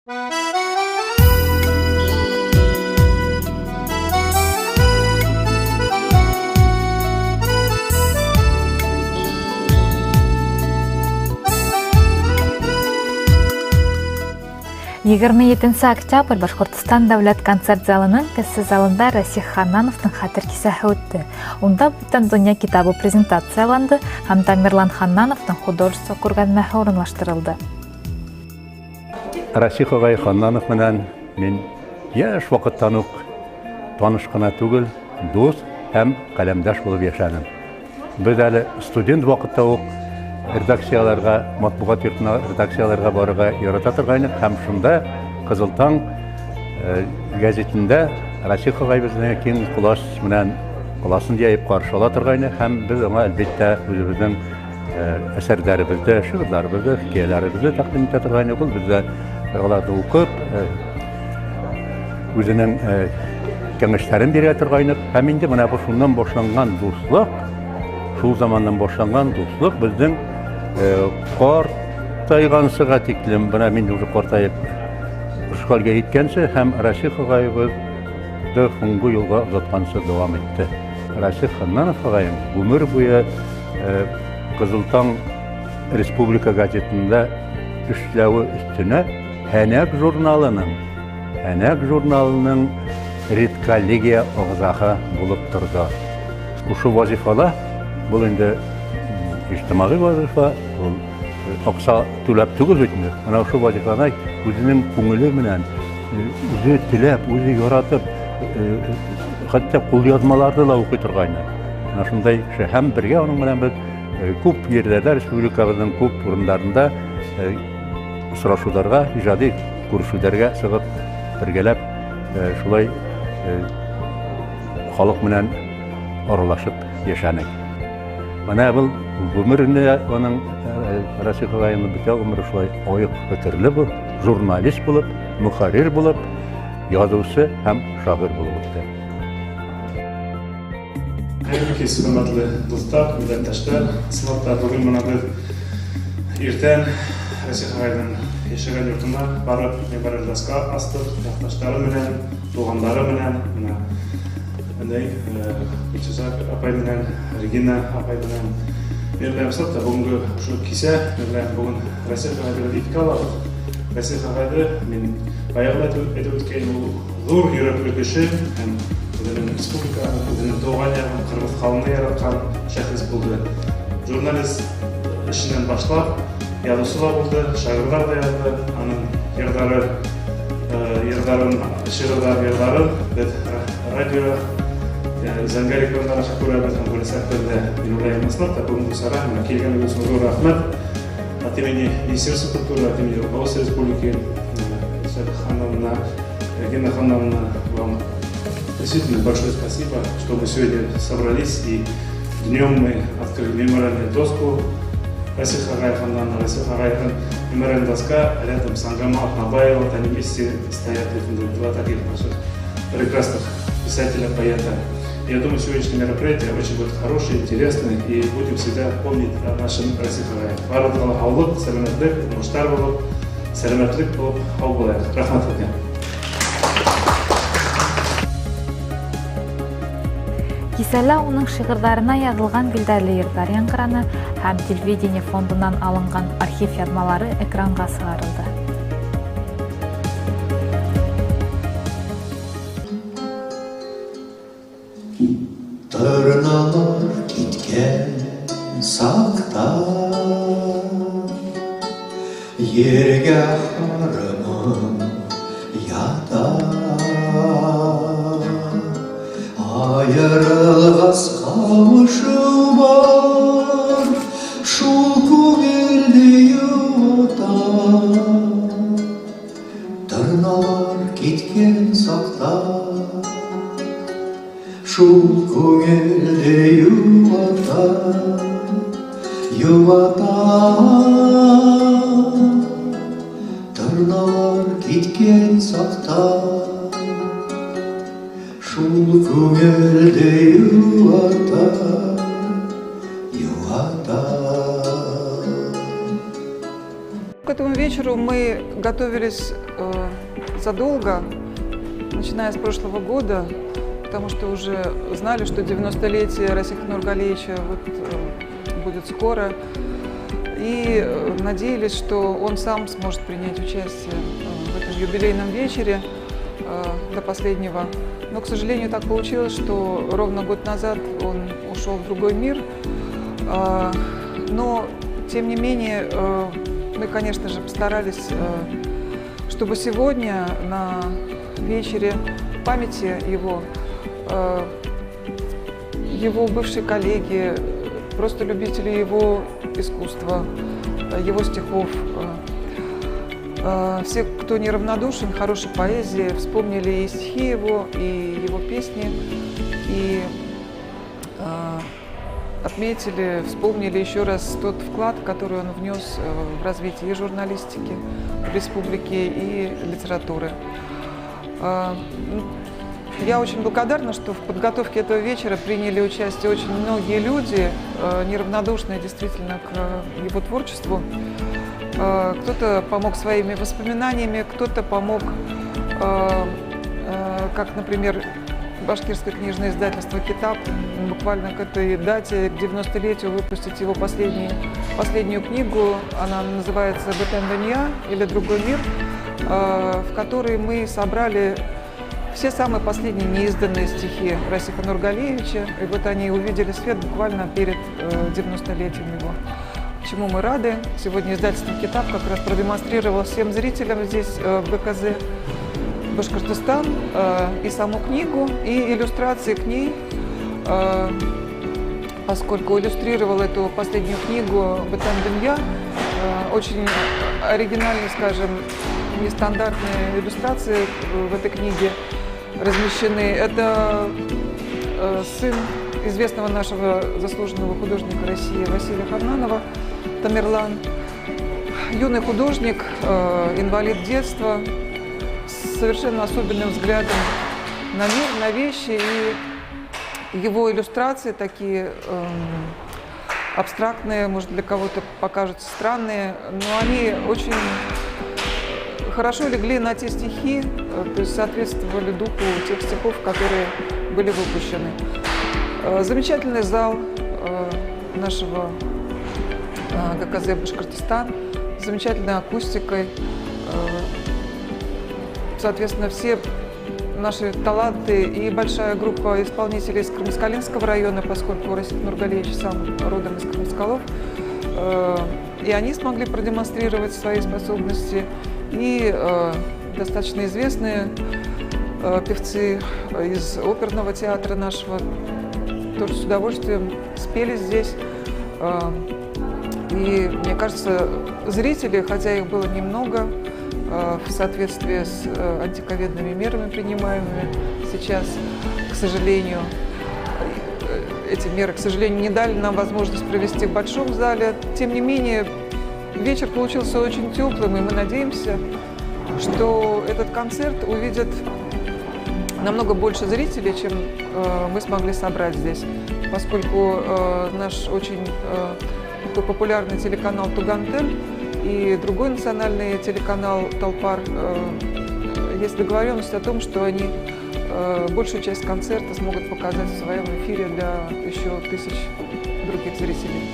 27 октябрь Башкортстан дәүләт концерт залының кесе залында Расих Ханнановның хәтер кисәһе үтте. Унда Бүтән дөнья китабы презентацияланды һәм Тамерлан Ханнановның художество күргәзмәһе урынлаштырылды. Расих агай Ханнанов белән мин яшь вакыттан ук таныш кына түгел, дус һәм каләмдәш булып яшәдем. Без әле студент вакытта ук редакцияләргә, матбугат йортына редакцияләргә барырга ярата торгайнык һәм шунда Кызыл таң гәзитендә Расих агай безне киң колач белән коласын җәеп каршы ала торгайны һәм без аңа, әлбәттә, үзебезнең әсәрләребезне, шигырьләребезне, хикәяләребезне тәкъдим итә торгайны. Ул бездә аларны укып, үзенең киңәшләрен бирә торгайны. Һәм инде менә бу шуннан башланган дуслык, шул заманнан башланган дуслык безнең картайганчыга тиклем, менә мин уже картаеп шул хәлгә җиткәнче һәм Расих агаебыз соңгы юлга озатканчы дәвам итте. Расих Ханнанов агаем гомер буе Кызыл таң республика газетында эшләве өстенә Һәнәк журналының редколлегия әгъзаһы булып торды. Шушы вазифада, бу инде иҗтимагый вазифа, ул акча түләп түгел бит инде. Менә шул вазифаны үзенең күңеле белән, үзе теләп, үзе яратып, хәтта кулъязмаларны да укый торгайны. Менә шундай кеше. Һәм бергә аның белән без күп җирләрдә, республикабызның күп урыннарында очрашуларга, иҗади күрешүләргә чыгып, бергәләп шулай халык белән аралашып яшәнек. Менә был гомерендә аның, Расих агайның бөтә гомере шулай аек фикерле булып, журналист булып, мөхәррир булып, язучы һәм шагыйрь булып үтте. Хәерле кич, хөрмәтле дуслар, милләттәшләр. Чынлап та, бүген менә без иртән Расих агайның яшәгән йортына барып, мемориаль доска астык, якташлары белән, туганнары белән, менә Әнәй, Гөлчәчәк апай белән, Регина апай белән. Мин белән чынлап та бүгенге шул кичә, мин белән бүген Расих агайды без искә алабыз. Расих агайды мин баягы да әйтеп үткән, ул зур йөрәкле кеше һәм үзенең республиканы, үзенең туган ягын, кыргыз халкын яраткан шәхес булды. Журналист эшеннән башлап, язучы да булды, шагыйрьләр дә язды. Аның йырлары, йырларын, шигырьләр, йырларын без радио, зәңгәр экраннар аша күрәбез һәм күрәчәкбез дә. Мин уйлыйм, чынлап та бүгенге чара, менә килгәнегез өчен зур рәхмәт. От имени Министерства культуры, от имени руководства республики, Хановна, Регина Хановна, вам действительно большое спасибо, что мы сегодня собрались и днем мы открыли мемориальную доску Расиха агая Ханнанова. Расиха агай мемориальная доска рядом с Ангама Атнабаева, вот они вместе стоят, вот два таких наших прекрасных писателя, поэта. Я думаю, сегодняшнее мероприятие очень будет хорошее, интересное, и будем всегда помнить о нашем Расих агае. Барлыгына һаулык, сәламәтлек, уңышлар булып, сәламәтлек булып, һау булайык. Рәхмәт сезгә. Кисәлә уның шигырьләренә язылган билдәле йырлар яңгыраны һәм телевидение фондыннан алынган архив язмалары экранга чыгарылды. Торналар киткән сакта, Ергә харымым ята. Аерылгас кавышу бар, Шул күңелне юата. Торналар киткән сакта, Шул күңелне юата, юата. Торналар киткән сакта, Шул күңелне юата, юата. К этому вечеру мы готовились задолго, начиная с прошлого года, потому что уже знали, что 90-летие Расиха Нургалиевича будет скоро, и надеялись, что он сам сможет принять участие в этом юбилейном вечере до последнего. Но, к сожалению, так получилось, что ровно год назад он ушел в другой мир. Но, тем не менее, мы, конечно же, постарались, чтобы сегодня на вечере памяти его, его бывшие коллеги, просто любители его искусства, его стихов, все, кто неравнодушен хорошей поэзии, вспомнили и стихи его, и его песни, и отметили, вспомнили еще раз тот вклад, который он внес в развитие и журналистики в республике, и литературы. Я очень благодарна, что в подготовке этого вечера приняли участие очень многие люди, неравнодушные действительно к его творчеству. Кто-то помог своими воспоминаниями, кто-то помог, как, например, башкирское книжное издательство «Китап», буквально к этой дате, к 90-летию, выпустить его последнюю книгу. Она называется «Бетен Дунья» или «Другой мир», в которой мы собрали все самые последние неизданные стихи Расиха Нургалиевича. И вот они увидели свет буквально перед 90-летием его. Чему мы рады. Сегодня издательство «Китап» как раз продемонстрировало всем зрителям здесь, в ГКЗ «Башкортостан», и саму книгу, и иллюстрации к ней, поскольку иллюстрировал эту последнюю книгу «Бетен Дунья», очень оригинальные, скажем, нестандартные иллюстрации в этой книге размещены. Это сын известного нашего заслуженного художника России Василия Ханнанова, Тамерлан. Юный художник, инвалид детства, с совершенно особенным взглядом на мир, на вещи. И его иллюстрации такие абстрактные, может, для кого-то покажутся странные, но они очень хорошо легли на те стихи, то есть соответствовали духу тех стихов, которые были выпущены. Замечательный зал нашего ГКЗ «Башкортостан», с замечательной акустикой. Соответственно, все наши таланты и большая группа исполнителей из Кармаскалинского района, поскольку Расих Нургалиевич сам родом из Кармаскалов, и они смогли продемонстрировать свои способности, и достаточно известные певцы из оперного театра нашего тоже с удовольствием спели здесь. И, мне кажется, зрители, хотя их было немного, в соответствии с антиковидными мерами, принимаемыми сейчас, к сожалению, эти меры, к сожалению, не дали нам возможность провести в большом зале. Тем не менее, вечер получился очень теплым, и мы надеемся, что этот концерт увидят намного больше зрителей, чем мы смогли собрать здесь, поскольку наш очень такой популярный телеканал «Тугантель» и другой национальный телеканал «Толпар» есть договоренность о том, что они большую часть концерта смогут показать в своем эфире для еще тысяч других зрителей.